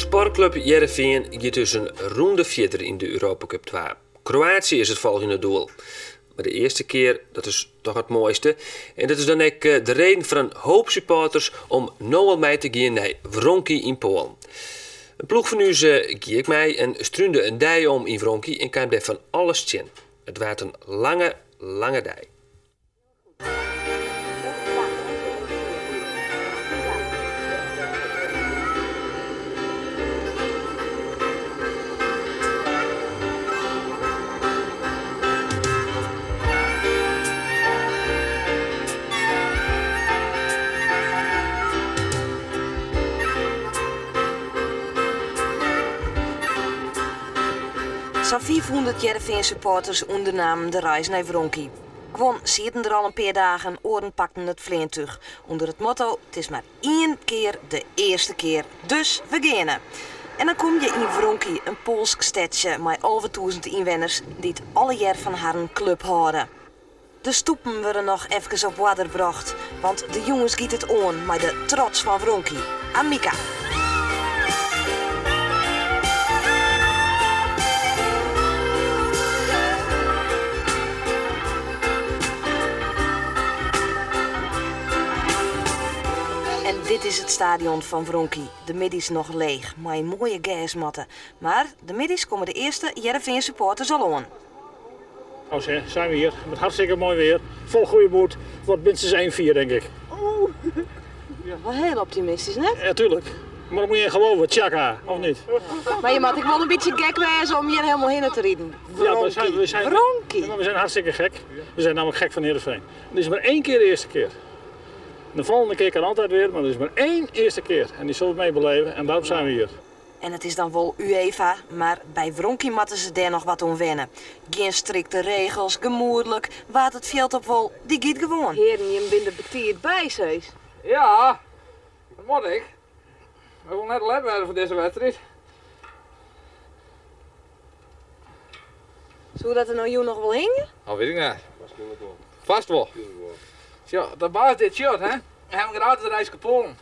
Sportklup Hearrenfean giet dus in rûnde fierder yn de Europa Cup 2. Kroatië is it folgjende doel. Mar de earste kear, dat is toch it moaiste. En dat is dan ek de reden foar in hoop supporters om no al mei te gean nei Wronki yn Poalen. In ploech fan ús gie ek mei en strúnde in dei om yn Wronki en kaam dêr fan alles tsjin. It waard in lange, lange dei. Sa'n 500 Hearrenfean-supporters ûndernamen de reis nei Wronki. Guon sieten der al in pear dagen, oaren pakten it fleantúch. Under it motto 't is mar ien kear de earste kear, dus we geane! En dan kom je yn Wronki, in Poalsk stedsje mei 11.000 ynwenners dy't allegear fan harren klup hâlde. De stoepen wurde noch efkes op oarder brocht, want de jûns giet it oan mei de trots fan Wronki, Amica. En dit is it stadion fan Wronki, de middeis noch leech, mei moaie gersmatten. Mar de middeis komme de earste Hearrenfean-supporters al oan. Nou zeg, zijn we hier met hartstikke mooi weer. Vol goede moed. Wordt minstens 1-4 denk ik. Oeh, wel heel optimistisch, net? Ja, tuurlijk. Maar dan moet je in geloven, tjaka, of niet? Mar je moat ek wol in bytsje gek wêze om hjir hielendal hinne te riden. Ja, we zijn, we zijn, Wronki. Ja, we zijn hartstikke gek. We zijn namelijk gek van Heerenveen. Het is maar één keer de eerste keer. De volgende keer kan altijd weer, maar er is maar één eerste keer. En die zullen we meebeleven en daarom zijn we hier. En it is dan wol UEFA, mar by Wronki moatte se dêr noch wat oan wenne. Gjin strikte regels, gemoedlik, wa't it fjild op wol, dy giet gewoan. Hearen, jim binne der betiid by, seis. Ja, dat moat ik. Wy wolle net let wêze foar dizze wedstriid. Soe dat der no jûn noch wol hingje? Dat wit ik net. Fast wol. Sjoch, de baas dit sjocht, hè? We hawwe gratis reiske Poalen.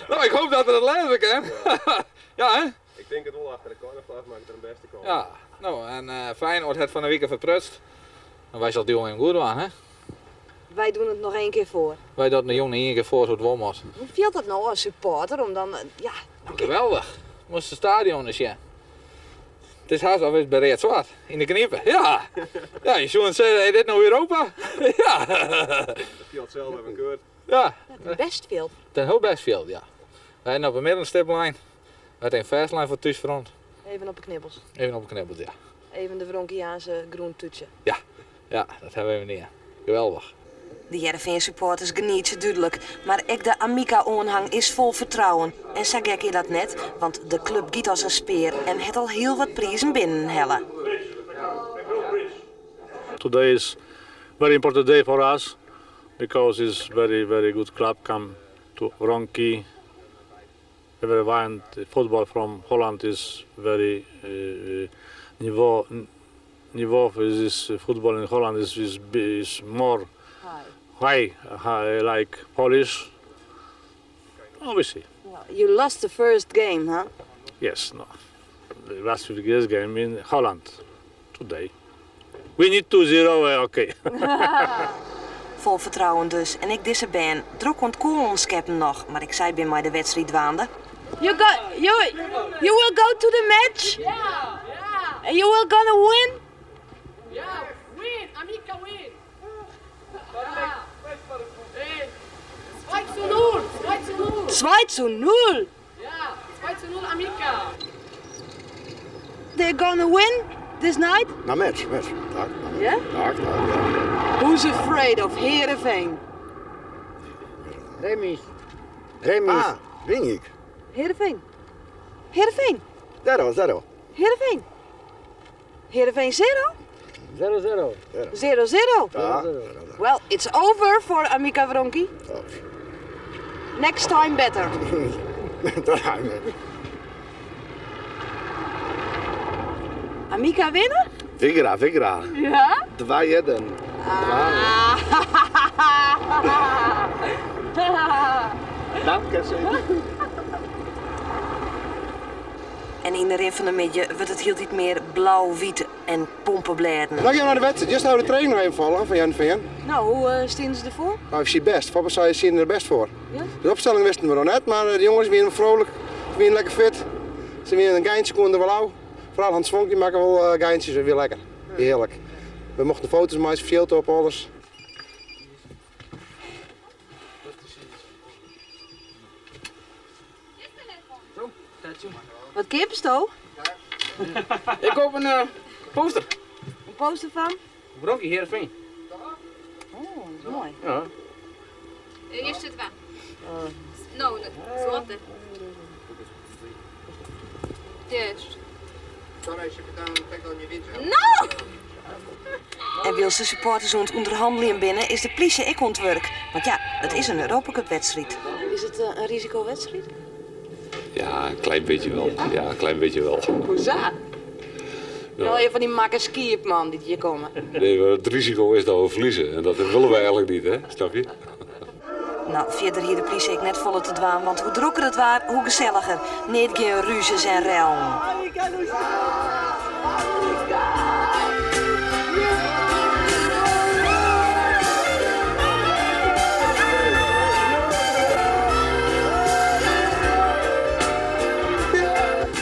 No, ik hoop dat er it lêze kin. Ja, hè? Ik tink it wol, achter de cornervlag makket er in bêste kâns. Ja, no, en Feyenoord hat fan 'e wike ferprutst. En wy sille it jûn even goed dwaan, hè? Wy doen it noch één kear foar. Wy dogge it jûn ien kear foar hoe't it wol moat. Hoe fielt dat no as supporter om dan, ja... Geweldich. Moatst it stadion ris sjen. It is hast of is it by read-swart yn de knipe. Ja! Ja, je soene sizze, is dit no Europa? Ja! It fjild sels even keurd. Ja. In bêst fjild. It is in hiel bêst fjild, ja. Wy hawwe op de middenstip lein. Wy hawwe even fêstlein foar it thúsfront. Even op 'e knibbels. Even op 'e knibbels, ja. Even de Wronkiaanse grûn tútsje. Ja, ja, dat hawwe we even dien. Geweldich. De Hearrenfean-supporters genietsje dúdlik, mar ek de Amica-oanhang is fol fertrouwen. En sa gek is dat net, want de klup giet as in spear en hat al hiel wat prizen binnenhelle. Today is very important day for us because it's very very good club come to Wronki. Everyone football from Holland is very uh, niveau niveau of this football in Holland is is, is more high, high like Polish. Obviously. Well, you lost the first game, huh? Yes, no. The last first game in Holland today. We need 2-0, okay. Fol fertrouwen dus. En ek dizze bern. Drok oan it koalen skeppen noch, mar ek sy binne mei de wedstriid dwaande. You go, you, you will go to the match? Yeah, yeah. And you will gonna win? Yeah, win, Amica win. Ja. Hey, 2 zu 0, 2 zu 0. 2 zu 0? Ja, 2 zu 0 Amica. They're gonna win this night? Na match, match. Tak, na Yeah? Tak, tak, ja. Who's afraid of Heerenveen? Remis. Remis. Ah, wynik. Heerenveen. Heerenveen. Zero, zero. Heerenveen. Heerenveen 0? 0 0. 0 0. Tak, zero, zero. Well, it's over for Amica Wronki. Dobrze. Next time better. Tak. Amica winne? Wygra, wygra. Ja? 2-1. Ah. Danke schön. En yn de rin fan de middei wurdt it hieltyd mear blau-wyt en pompeblêden. No gean we nei de wedstriid. Juster ha we de training noch even folge fan Hearrenfean. No, hoe stienen se derfoar? No, ik zie best. Foppe sei, se stienen der best foar. Ja? De opstelling wisten we noch net, mar de jonges wienen vrolijk. Se wienen lekker fit. Se wienen in geintsje koenen der wol ôf. Foaral Hans Vonk, dy makke wol geintsjes, dat wie lekker. Hearlik. We mochten foto's meitsje, fjild op, alles. Wat keapest do? Ik koop in poster. In poster fan? Wronki Hearrenfean. Oh, dat is moai. Ja. Jeszcze dwa. No, złoty. Gdzie jeszcze? No! En wylst de supporters oan it ûnderhanneljen binne, is de plysje ek oan it wurk. Want ja, it is in Europacupwedstriid. Is it in risikowedstriid? Ja, een klein beetje wel. Ja, een klein beetje wel. Hoesa? Wel even van die makke skiep, man, dy't hjir komme. Nee, maar het risico is dat we verliezen. En dat willen wij eigenlijk niet, hè? Snap je? No, fierder hie de plysje ek net folle te dwaan, want hoe drokker it waar, hoe geselliger. Neat gjin rúzjes en rellen.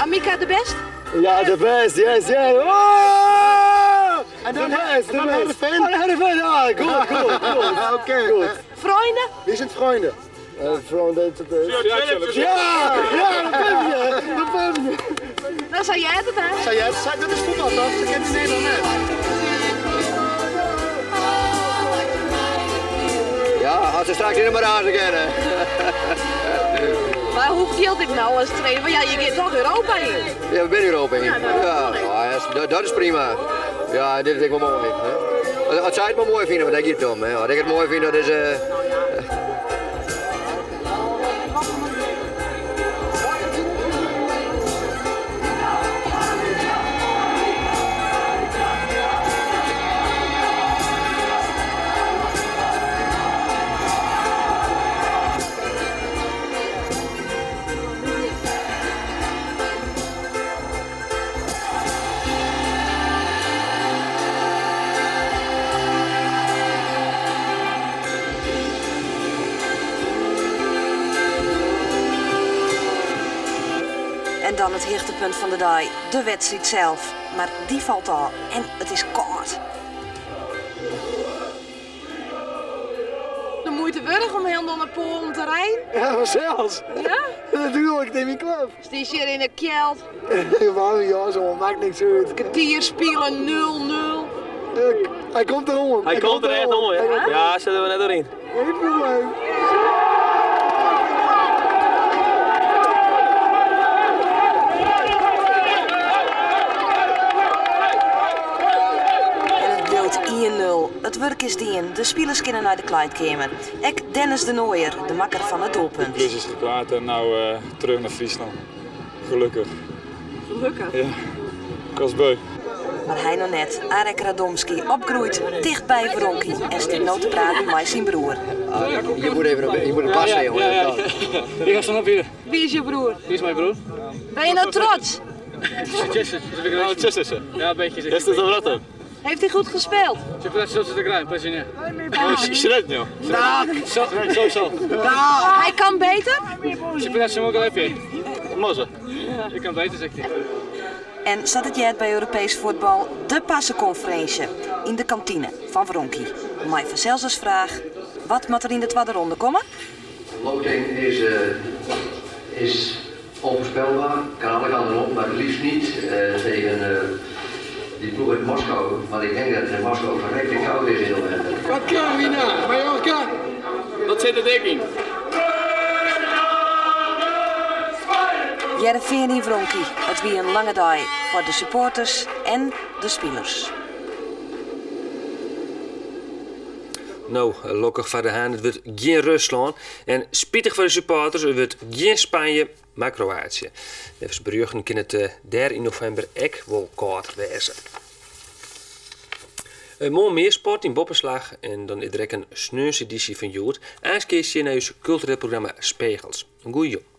Amica de best? Ja, de best, yes, yes. Oh! En dan de best, de best. Heerenveen? Heerenveen, ja, goed, goed, goed. Oké. Goed. Freunde? Wie zijn vrienden? Vrienden, ja, ja, dat ben je, dat ben je. Dan zei jij het, hè? Zei jij het? Dat is voetbal toch? Ze kent Nederland net. Ja, als ze straks in de marage kennen. Maar hoe fielt dit nou als trainer? Want ja, je gaat toch Europa in? Ja, we zijn Europa in. Ja, dat bedoel ik. Ja, dat, dat is prima. Ja, dit is ook wel mooi. Hè. Als zij het maar mooi vinden, want daar gaat het om. Hè. Als ik het mooi vind, dat is... En dan it hichtepunt fan de dei, de wedstriid sels. Mar dy falt ôf en it is kâld. De muoite wurdich om hielendal nei Poalen te riden? Ja, fansels. Ja? Natuerlik, it is myn klup. Stiest hjir yn 'e kjeld. Waarme jas oan, makket niks út. Kertier spile 0-0. Hy komt deroan. Hy komt der echt oan, ja. Ja, sitte we net oeryn. Geen probleem. En it bliuwt 1-0. It wurk is dien. De spilers kinne nei de kleidkeamer. Ek Dennis de Nooijer, de makker fan it De doelpunt. klus is geklaard en nou terug naar Friesland. Gelukkig. Gelukkig? Ja, ik was beu. Mar hy noch net. Arek Radomski, opgroeid ticht by Wronki en stiet no te praten mei syn broer. Je moet even op, je moet passen, jongen. Ja, ja, Ik ga zo op hier. Wie is je broer? Wie is mijn broer? Ben je nou trots? Cieszę się. Ja, een beetje. Jestem z powrotem. Heeft hij goed gespeeld? Średnio. Tak. Zo, zo. Hij kan beter? Przepraszam, mogę lepiej. Może. Ik kan beter, zegt hij. En sa't it heart by Europeesk fuotbal de parsekonferinsje yn de kantine fan Wronki. Mei fansels as fraach, wat moat der yn de twadde ronde komme? De loting is onvoorspelbaar, kan alle kanten op, maar het liefst niet tegen die ploeg uit Moskou. Want ik denk dat het in Moskou verrekte koud is in november. Wat kan we nou? Mallorca? Dat zit er dik in. Hearrenfean yn Wronki, it wie in lange dei foar de supporters en de spilers. No, lokkich foar De Haan, it wurdt gjin Ruslân. En spitich foar de supporters, it wurdt gjin Spanje, mar Kroatië. Neffens berjochten kin it dêr yn novimber ek wol kâld wêze. Moarn mear sport yn Boppeslach en dan is der ek in sneonsedysje fan Hjoed. Aanst kinst sjen nei ús kultureel programma Spegels. In goeie jûn.